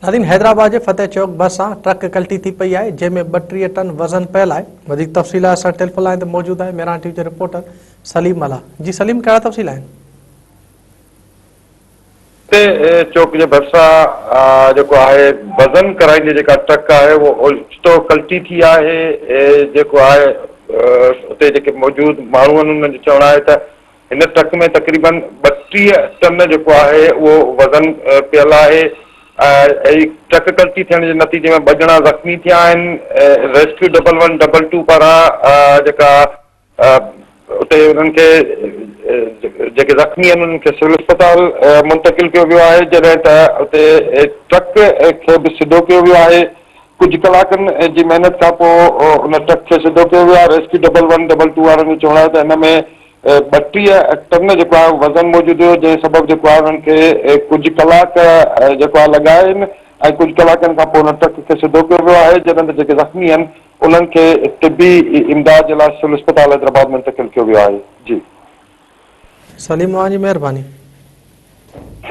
ناظرين حيدرآباد جي فتح چوڪ ڀرسان ٽرڪ ڪلٽي ٿي پئي آهي جنهن ۾ 32 ٽن وزن پيل آهي وڌيڪ تفصيل لاء اسان ٽيليفون لائين تي موجود آهي ميران ٽي وي جو رپورٽر سليم ملاح جي سليم ڪهڙا تفصيل آهن. فتح چوڪ جي ڀرسان جيڪو آهي وزن ڪرائيندي جيڪا ٽرڪ آهي اهو اوچتو ڪلٽي ٿي آهي جيڪو آهي اتي جيڪي موجود ماڻهو آهن انهن جو چوڻ آهي ته هن ٽرڪ ۾ تقريبن 32 ٽن جيڪو آهي اهو وزن پيل آهي ۽ ٽرڪ ڪلٽي ٿيڻ جي نتيجي ۾ ٻه ڄڻا زخمي ٿيا آهن rescue double one double two پاران جيڪا اتي انهن کي جيڪي زخمي آهن انهن کي سول اسپتال منتقل ڪيو ويو آهي جڏهن ته اتي ٽرڪ کي به سڌو ڪيو ويو آهي ڪجهه ڪلاڪن جي محنت کانپوء ان ٽرڪ کي سڌو ڪيو ويو آهي rescue double one double two وارن جو چوڻ آهي ته هن ۾ 32 ٽن جيڪو آهي وزن موجود هيو جنهن سبب جيڪو آهي انهن کي ڪجهه ڪلاڪ جيڪو آهي لڳا آهن ۽ ڪجهه ڪلاڪن کان پوء ان ٽرڪ کي سڌو ڪيو ويو آهي جڏهن ته جيڪي زخمي آهن انهن کي طبي امداد جي لاء سول اسپتال حيدرآباد منتقل ڪيو ويو آهي جي. سليم اوهان جي مهرباني.